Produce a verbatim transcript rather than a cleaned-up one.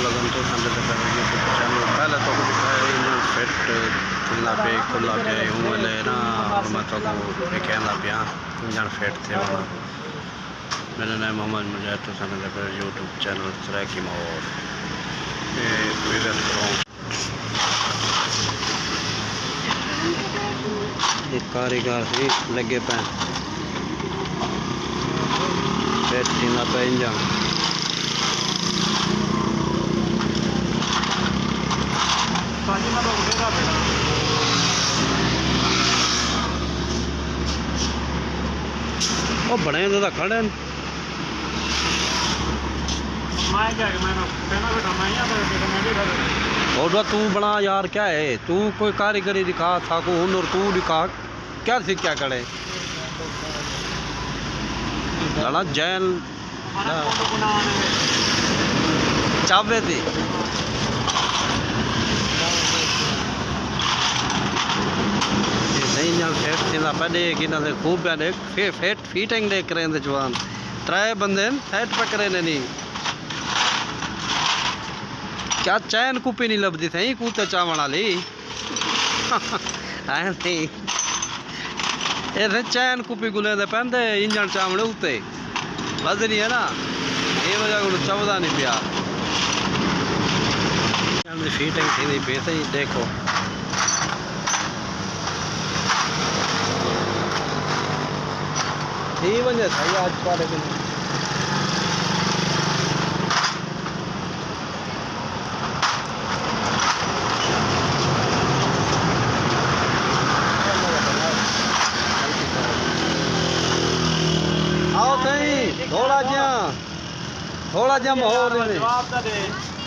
لڳن تو سنگت دے یوٹیوب چینل پہلے تو ݙکھایا انجن فٹ تھیندا پئے، کھلا پیا۔ ہوں ویلے نا میں تو ݙکھیندا پیا انجن فٹ تھیوݨا۔ میرا نام محمد مجاہد، تو سنگت دے یوٹیوب چینل سرائیکی ماحول تے وزٹ کرو۔ اے کاریگر ہی لڳے پئے، فٹ تھیندا پئے انجن۔ او بݨے دے تاں کھڑے ہن۔ میں کیا کہ میں نا پہلا بیٹھا، میں یہاں پر بیٹھا، میں بیٹھا رہتا۔ اور توں بݨا یار، کیا ہے؟ توں کوئی کاریگری ݙکھا، ساکوں ہنر توں ݙکھا، کیا سکھیا کھڑے؟ لالا جین چاوے تے۔ اے صحیح نال فٹ تھیندا پئے، ݙیکھ انہاں دے خوب پیا ݙیکھ، فے-، فٹ فٹنگ ݙیکھ کریندے جوان۔ ترے بندے ہن، فٹ پکڑے نے نہیں۔ کیا چین کپی نہیں لبھدی سئیں، کوتے چاوݨ والی؟ اے سئیں۔ اے سئیں چین کپی ڳولیندے پئن تے انجن چاوݨے اتے۔ وزنی ہے نا، اے وجہ کوں چاودا نہیں پیا۔ انجن دی فٹنگ تھیندی پئی سئیں، ݙیکھو۔ تھی ونڄے سئیں اڄ تہاݙے کوں۔ آؤ سئیں، تھوڑا جیہاں، تھوڑا جیہاں ماحول ݙے۔ جواب تاں ݙے۔